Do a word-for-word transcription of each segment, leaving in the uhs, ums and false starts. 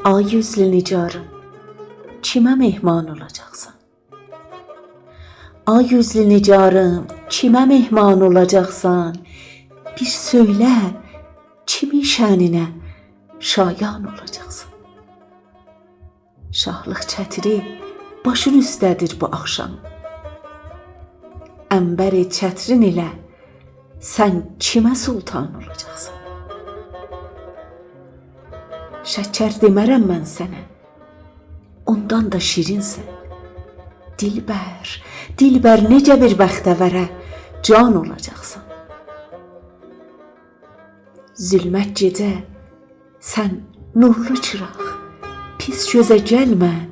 آی اوزلو نگاریم، کیمه مهمان اولاجاقسان؟ آی اوزلو نگاریم، کیمه مهمان اولاجاقسان؟ بیر سؤیله، کیمین شأنینه شایان اولاجاقسان؟ شاهلیق چتری باشین اوسته‌دیر بو آخشام. عنبر چترین ایله سن کیمه سلطان اولاجاقسان؟ شکر دئمه‌رم من سنه، اوندان دا شیرینسن. دلبر، دلبر، نئجه بیر بختوره جان اولاجاقسان؟ ظلمت گئجه، سن نورلو چیراق، پیس گؤزه گلمه.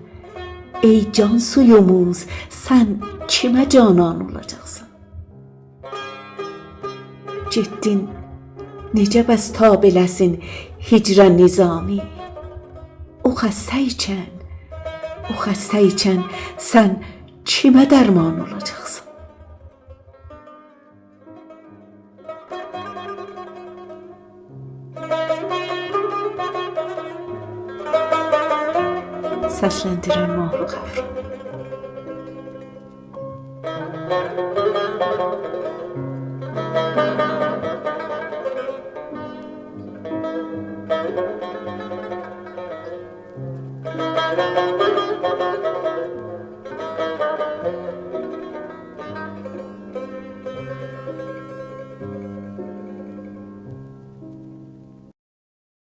ای جان سویوموز، سن کیمه جانان اولاجاقسان؟ گئتدین، نئجه بس تاب ائله‌سین هجره نظامی؟ او خسته ایکن، او خسته ایکن سن کیمه درمان اولاجاقسان؟ سسلندیرن ماهرخ افرا.